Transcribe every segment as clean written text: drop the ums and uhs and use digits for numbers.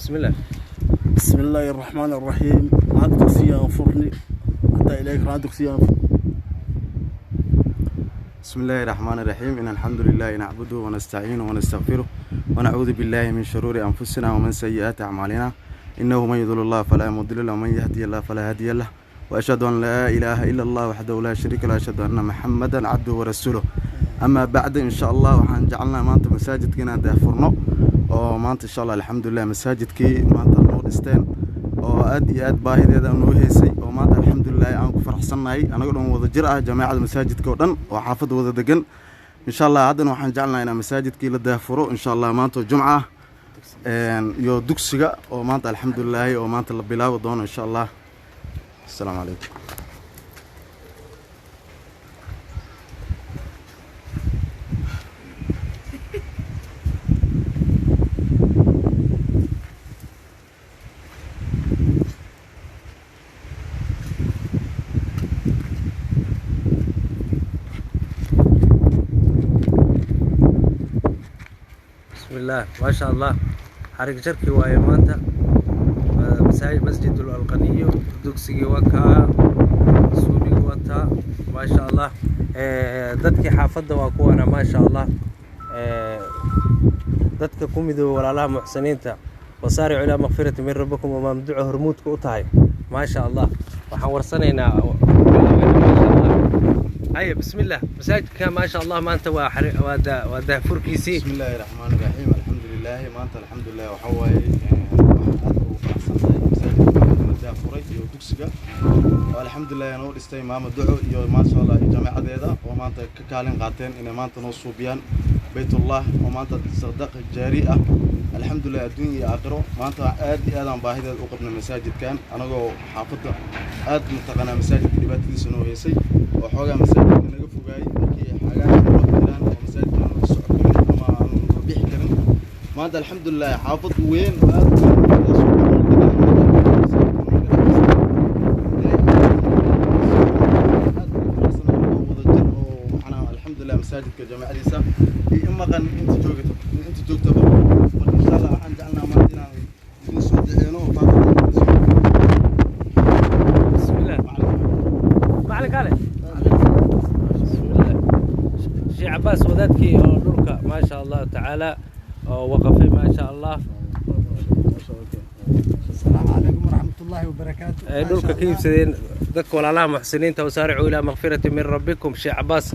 Bismillah. بسم الله الرحمن الرحيم. عاد dugsiga aan furni hadda ilaahay raan dugsiga aan. بسم الله الرحمن الرحيم. إن الحمد لله نعبده ونستعينه ونستغفره ونعوذ بالله من شرور أنفسنا ومن سيئات أعمالنا، إنه من يضلل الله فلا مضل له ومن يهدي الله فلا هادي له، وأشهد أن لا إله إلا الله وحده لا شريك له، وأشهد أن محمدا عبده ورسوله. أما بعد، إن شاء الله waxaan jecelnahay maanta masaajidka inaan daahfurno oo maanta insha Allah alxamdulilah masaajidkii maanta noo dhisteen oo aad iyo aad baahideeda noo heysay oo maanta alxamdulilah aan ku faraxsannahay anaga dhan wada jir ah, jamaacada masaajidka oo dhan oo xaafadda wada degan insha Allah. Haddana waxaan jecelnahay inaan masaajidkii la daahfuro insha Allah maanta oo jumca ah iyo dugsiga oo maanta alxamdulilah oo maanta la bilaabi doono insha Allah. Asalaamu calaykum. Bismillah, maasha Allah. Xarig jarkii waaye maanta masaajid Masjid Alqaniyo, dugsigii waa kaa, suuligii wataa, maasha Allah. Dadkii xaafadda waa kuwana, maasha Allah. Dadka ku midooba walaalaha muxsiniinta, wasaaricu ilaa makfirati min rabbikum, oo maamduca hormuudka u tahay, maasha Allah. Waxaan warsanaynaa, maasha Allah. Haya, bismillah. Masaajidka, maasha Allah, maanta waa waa daahfurkiisii. بسم الله الرحمن الرحيم. الحمد لله. maanta alxamdulilah waxaa waaye waxaan aad ugu faraxsannahay masaajidka maanta la daafuray iyo dugsiga oo alxamdulilah noo dhistay maama Duco iyo maasha Allah iyo jaamacadeeda oo maanta ka kaalin qaateen inay maanta noo suubiyaan baytullah oo maanta sadaqa jaari ah, alxamdulilah, adduun iyo aakhiro. Maanta aad iyo aad aan baahideeda u qabnay masaajidkan, anagoo xaafadda aad mataqaanaa masaajidka dhibaatadiisa noo heysay oo xoogaa masaajidka naga fogaayay markii xagaa roob jiraan oo masaajidka aan la socon karin ama aan la bixi karin. Maanta alxamdulilah xaafad weyn oo aad u weyn oo soo boqol degan aad ugu faraxsanahay oo wada jir oo macnaha alxamdulilah masaajidka jaamacadiisa iyo in maqan inta joogto inta joogtaba. Marka insha Allah waxaan jecelnaha maanta inaan idin soo duceyno oo faatixa. Bismillah, macalin kale. Bismillah. Sheekh Cabaas, wadaadkii oo dhulka, maasha Allahu tacaala, oo waqafay, maasha Allah. السلام عليكم ورحمة الله وبركاته. Ay dhulka ka iibsadeen dadka walaalaha muxsiniinta, wasaaricu ilaa makfirati min rabbikum. Sheekh Cabaas,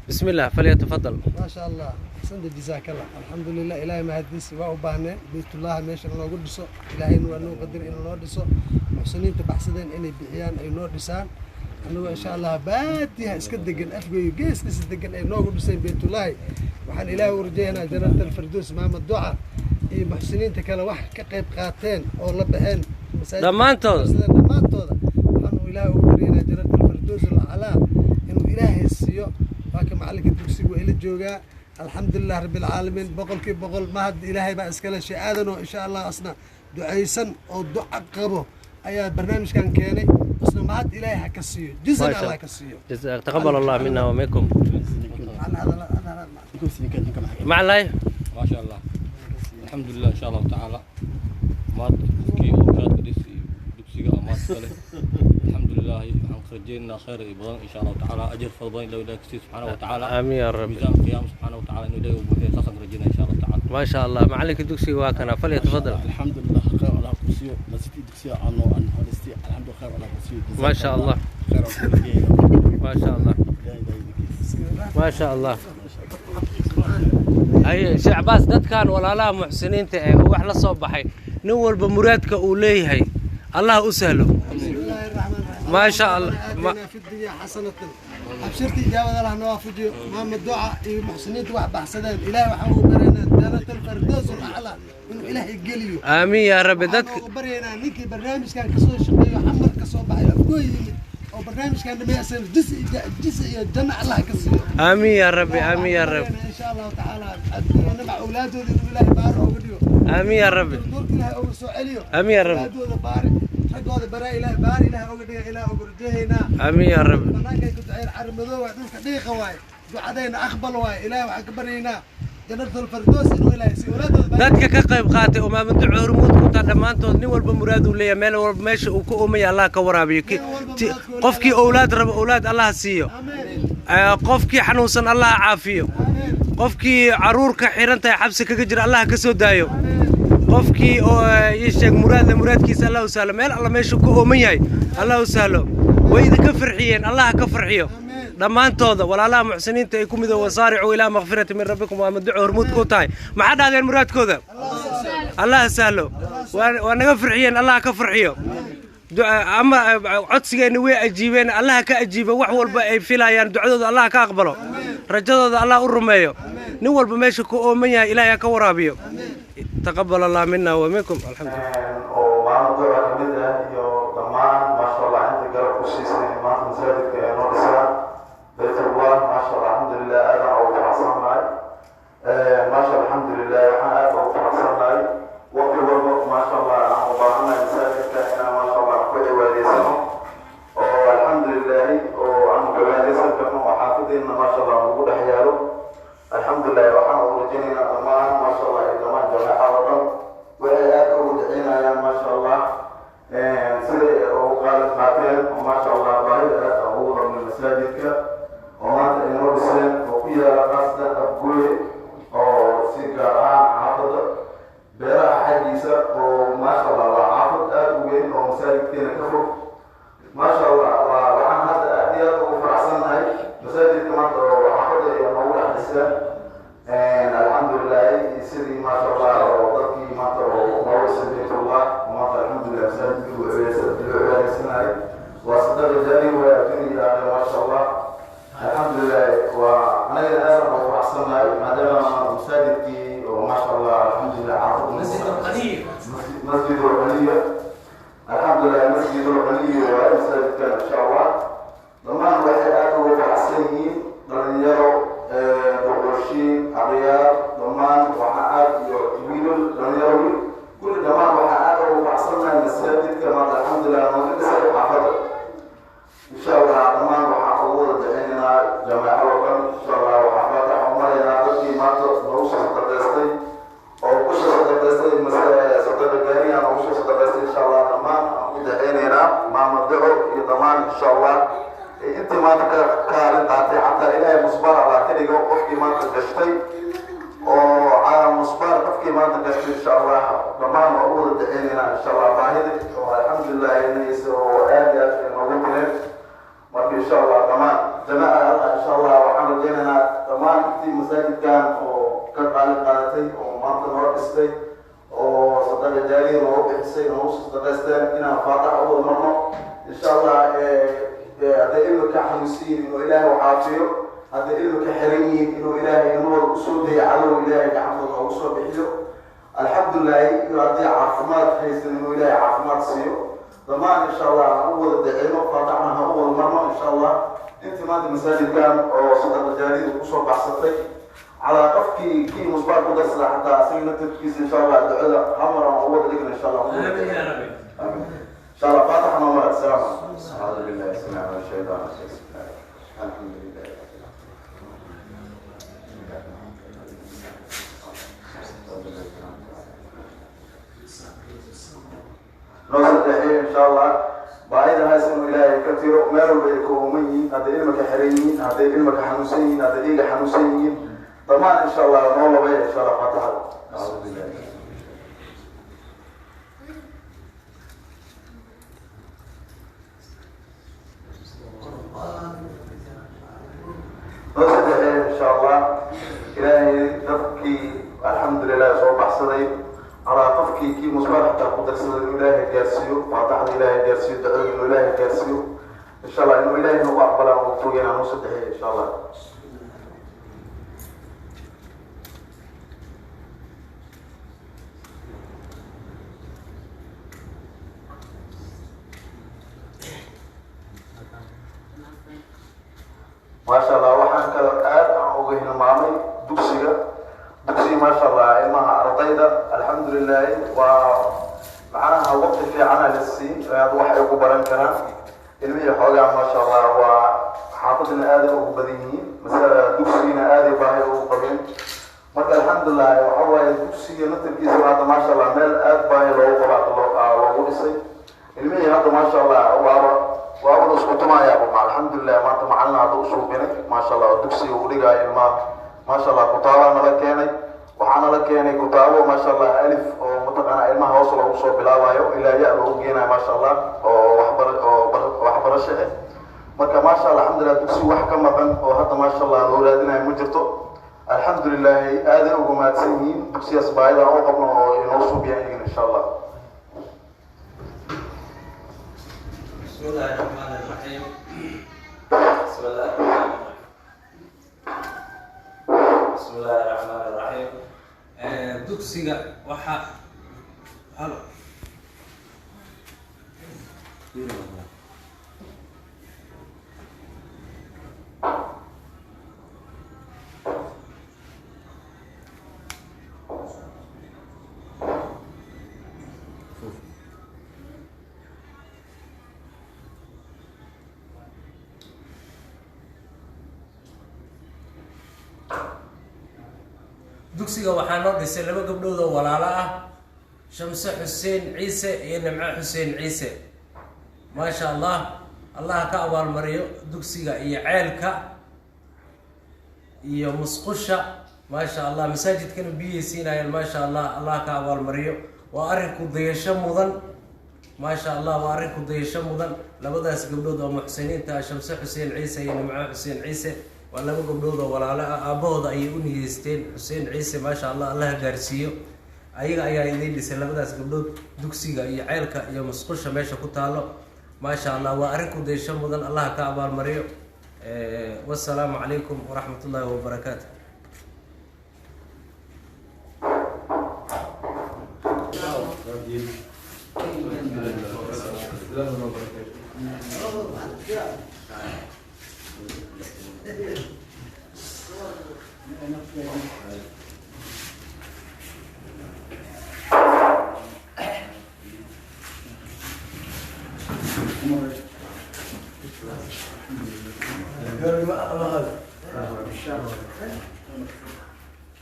bismillah, falyatafadal. ما شاء الله، أحسنت، جزاك الله. الحمد لله، إلهي ما هديس وأباهنا بيت الله ماشي نوغو dhiso. إلهي waa noo qadar inuu noo dhiso. Muxsiniinta baxsadeen inay bixiyaan ay noo dhisaan, anagoo insha Allah baadiyaha iska degan, Afgoyo geeskiisa degan, ay noogu dhiseen baytullaahi. Waxaan Ilaahay u rajeynaa jannat alfirdows maama Duca iyo muxsiniinta kale wax ka qayb qaateen oo la baxeen masaajidka. Dhammaantooda. Baxsadeen dhammaantooda waxaanu Ilaahay ugu baryaynaa jannat alfirdows alcalaa inuu Ilaahay siiyo. Waa ka macalinka dugsiga, waa ila joogaa. Alxamdulilah rabbi alcaalamiin, 100% mahad Ilaahay baa iskale. Shay aadan oo insha Allah asna ducaysan oo duca qabo ayaa barnaamijkan keenay, isna mahad Ilaahay ha ka siiyo, jizan Maasha. Allah ka siiyo. تقبل الله منا ومنكم. هذا macalay. ما شاء الله، الحمد لله، إن شاء الله تعالى maad qofkii oo masaajidka dhis iyo dugsiga amaad kale, alxamdulilah, waxaan ka rajaynaynaa khayr iyo badan insha Allahu tacaala, ajir fara badan Ilaah ka siiyo subxaana wa tacaala. Aamiin yaa rabbi. Miisaan qiyaam subxaana wa tacaala inuu Ilaahay u buuxiyo, saasaan ka rajaynaa insha Allahu tacaala. ما شاء الله. Macalinka dugsiga waa kana, falyatafadal. الحمد لله، خير الله كرسيو مسجد dugsiga ano aan horisti, alxamdu, khayr Allah kursiyo. ما شاء الله. Khayr Allah. ما شاء الله. Ilaahay. ما شاء الله. Ay Sheekh Cabaas, dadkan walaalaha muxsiniinta ee wax la soo baxay, nin walba muraadka uu leeyahay Allah u sahlo. بسم الله الرحمن الرحيم. ما شاء الله. آتنا في الدنيا حسنة. أبشرتي إجابة الله نوافجي مام الدعاء محسنين wax baxsadeen Ilaahay waxaan ugu baryaynaa jannat alfirdows alaclaa inuu Ilaahay geliyo. Aamiin yaa rabbi. Waxaan Dadka ugu baryaynaa ninkii barnaamijkan kasoo shaqeeyo, xamar kasoo baxay, Afgoo yimid oo barnaamijkan dhameeysan, jis iyo janna Allah ka siiyo. Aamiin yaa rabbi, aamiin yaa rabbi. Insha Allah tacaala adduunya namac awlaadooda inuu Ilaahay baaro uga dhigo. Aamiin yaa rabbi. Duurka Ilaahay uga soo celiyo. Aamiin yaa rabbi. Awlaadooda baari, raggooda baraa, Ilaahay baari Ilaahay uga dhiga, Ilaahay uga rajahaynaa. Aamiin yaa rabbi. Bannaankay ku duceyn, carri madoow waay, dhulka dhiiqa waay, ducadayna aqbal waay. Ilaahay waxaan ka baryaynaa Jannatul Firdaws inuu Ilaahay siiyo awlaadooda. Dadka ka qayb qaatay oo Maama Duco hormuud ku tahay dhammaantood, nin walba muraad uu leeyahay, meel walba meesha uu ku oomaya Allah ka waraabiyo. Qofkii owlaad raba owlaad Allah siiyo. Qofkii xanuunsan Allah caafiyo. Qofkii caruurka xiran tahay xabsi kaga jira Allah ka soo daayo. Qofkii oo ii sheeg muraadle muraadkiisa Allah u sahlo. Meel alla meesha ku ooman yahay Allah u sahlo. Way idinka farxiyeen, Allah ka farxiyo dhammaantooda. Walaalaha muxsiniinta ay ku midoo wasaaricuu ilaa makfirati min rabbikum, waa Maduco hormuud ku tahay. Maxaa dhahdeen? Muraadkooda Allah sahlo. Waa naga farxiyeen, Allah ka farxiyo. Ama codsigeenna way ajiibeen, Allah ka ajiibo wax walba ay filayaan. Ducadooda Allah ka aqbalo, rajadooda Allah u rumeeyo. Nin walba meesha ku ooman yahay Ilaahay ha ka waraabiyo. Taqabal Allah mina wa minkum, alxamdulillah. Oo Maama Duca ka mid ah iyo dhammaan, maasha Allah, inta garab ku siisay maanta masaajidka ee noo dhisaan Baytullah, maasha Allah, alxamdulilah, aadaan ugu faraxsannahay. Maasha, alxamdulilah, waxaan aad ugu faraxsannahay waqti walba, maasha Allah, aan u baahannahay masaajidka inaan, maasha Allah, ku cibaadaysano oo alxamdulilaahi oo aan cibaadaysan karno oo xaafadeenna, maasha Allah, ugu dhex yaalo. Alxamdulilah, waxaan ugu rajaynaynaa dhammaan, maasha Allah, iyo dhammaan jameecada dhan waxay aad ugu duceynayaan, maasha Allah, siday ugu qaalin qaateen oo, maasha Allah, baahida aad aan ugu qabnay masaajidka oo maanta ay noo dhiseen oo ku yaala qaasatan Afgooye oo si gaar ahaan xaafadda beeraha xaggiisa oo, maasha Allah, waa xaafad aad u weyn oo masaajidkeena ka fog. Maasha Allah, waa waxaan hadda aad iyo aad ugu faraxsannahay masaajidka maanta oo xaafadda ay noogu dhex dhiseen. Alxamdulilah, sidii, maasha Allah, oo dadkii maanta oo noogu dhisay Baytullah maanta, alxamdulilah, masaajidkii loo cibaadaysanahay waa sadaqa jaari, waa adduun iyo aakhira. Maasha Allah, alxamdulilah, waa anagana aad ugu faraxsannahay maadaama masaajidkii oo, maasha Allah, alxamdulilah, xaafadda Masjid Alqaniya, alxamdulilah, Masjid Alqaniya waa masaajidkan. Insha Allah, dhammaan waxay aad ugu faraxsan yihiin dhalinyaro, boqoshiin, aqyaar, dhammaan waxaa aad iyo wiilal, dhalinyaro, wiil, kulli dhammaan waxaa aad ugu faraxsannahay masaajidka maanta, alxamdulilah, nooga dhisay xaafadda. Insha Allah, dhammaan waxaa ugu wada duceynaynaa jameecada oo dhan. Insha Allah, waxaa faataxa u maraynaa dadkii maanta noogu soo sadaqaystay oo ku soo sadaqaystay sadaqa gaariya noogu soo sadaqaystay. Insha Allah, dhammaan aan ku duceynaynaa Maama Duco iyo dhammaan, insha Allah, intii maanta ka kaalin qaatay. Xataa Ilaahay musbaar Allah ka dhigo qofkii maanta gashtay oo musbaar, qofkii maanta gashtay. Insha Allah, dhammaan waa u wada duceynaynaa. Insha Allah, baahida oo alxamdulilah inaysa oo aad iyo aad noogu tireen. Marka insha Allah, dhammaan jamaaca, insha Allah, waxaan rajaynaynaa dhammaan intii masaajidkan oo ka qaalin qaadatay oo maanta noo dhistay oo sadaqa jaariya noogu bixisay, noogu soo sadaqaysteen, inaan faataxa u wada marno. Insha Allah, hadday ilmi ka xanuunsan yihiin inuu Ilaahay u caafiyo, hadday ilmi ka xiran yihiin inuu Ilaahay ilmahooda usoo dayo, cadow Ilaahay gacantooda noogu soo bixiyo, alxamdulilahi, iyo haddii caafimaad haysan inuu Ilaahay caafimaad siiyo. Dhammaan insha Allah ha u wada daceyno, faataxna ha u wada marno. Insha Allah, intii maanta masaajidkan oo sadaqa jaariyada kusoo baxsatay, calaa qofkii kii musbaar ku darsada xataa asaga naftirkiisa, insha Allah, ducada hamar aan u wada dhigna, insha Allah. Aamin yaa Rabbi. Aamin. Insha Allah, faataxa noo mara. Asalaam. أعوذ بالله السميع من الشيطان الرجيم. الحمد لله رب العالمين. Noo saddexeeyo, insha Allah, baahida hays inuu Ilaahay ka tiro. Meel walba ay ka ooman yihiin, hadday ilma ka xiran yihiin, hadday ilma ka xanuunsan yihiin, hadday iiga xanuunsan yihiin, dhammaan insha Allah noo labaya. Insha Allah, faataxada. أعوذ بالله. Noo saddexeeyo, insha Allah, Ilaahay dadkii alxamdulilah soo baxsaday, calaa qofkii kii musbaar xataa ku darsaday, inuu Ilaahay gaarsiiyo faataxda, Ilaahay gaarsiiyo ducada, inuu Ilaahay gaarsiiyo. Insha Allah, inuu Ilaahay nagu aqbalaa ugu fogeen. Noo saddexeeyo, insha Allah. Maasha Allah, waxaan kaloo aad aan uga hilmaamay dugsiga. Dugsiga, maasha Allah, ilmaha ardayda, alxamdulilaahi, waa macnaha waqti fiicana la siin aad wax ay ku baran karaan ilmihii xoogaa. Maasha Allah, waa xaafadina aaday ugu badan yihiin, masala dugsigina aaday baahi ugu qabeen. Marka alxamdulilah, waxa waaye dugsiga naftarkiisa hadda, maasha Allah, meel aad baahi loogu qabaa loogu dhisay. Ilmihii hadda, maasha Allah, waaba la isku tumayaa. Alxamdulilah, maanta macalin hadda u suubinay, maasha Allah, oo dugsiga u dhigaayo ilmaha, maasha Allah. Kutaabaa nala keenay, waxaana la keenay kutaabo, maasha Allah, alif oo mataqaana ilmaha hoos loogu soo bilaabayo ilaa ya loogu geenayo, maasha Allah, oo waxbar oo waxbarasho ah. Marka maasha Allah, alxamdulilah, dugsi wax ka maqan oo hadda, maasha Allah, loo raadinayo ma jirto. Alxamdulilahi, aaday ugu mahadsan yihiin dugsigaas baahida aan u qabno oo inoo suubiyaan iyagana, insha Allah. بسم الله الرحمن الرحيم، بسم الله الرحمن الرحيم، بسم الله الرحمن الرحيم. Dugsiga waxaa halo. Dugsiga waxaa noo dhisay laba gabdhood oo walaalo ah, Shamse Xuseen Ciise iyo Nimco Xuseen Ciise. Maasha Allah, Allah ka abaalmariyo dugsiga iyo ceelka iyo musqusha, maasha Allah. Masaajidkana biyay siinayaan, maasha Allah, Allah ka abaalmariyo. Waa arrin ku dayasho mudan, maasha Allah, waa arrin ku dayasho mudan. Labadaas gabdhood oo muxsiniinta ah, Shamse Xuseen Ciise iyo Nimco Xuseen Ciise, waa laba gabdhood oo walaalo ah. Aabbahooda ayay u niyeysteen, Xuseen Ciise, maasha Allah, Allah gaarsiiyo. Ayaga ayaa idiin dhisay, labadaas gabdhood, dugsiga iyo ceelka iyo musqusha meesha ku taalo, maasha Allah. Waa arrin ku dayasho mudan, Allah ka abaalmariyo. Wasalaamu calaykum waraxmat ullaahi wabarakaatu.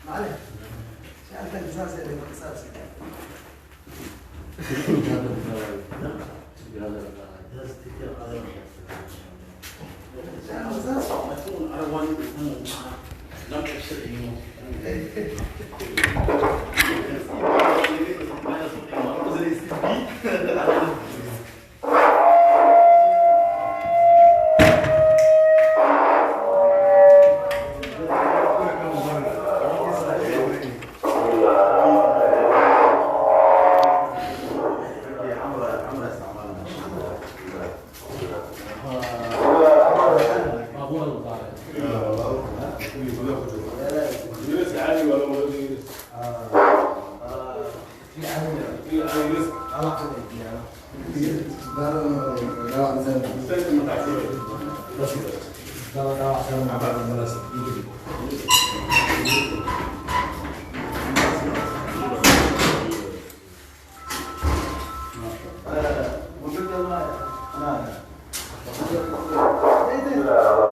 معلش سألتك قصاص يعني قصاص.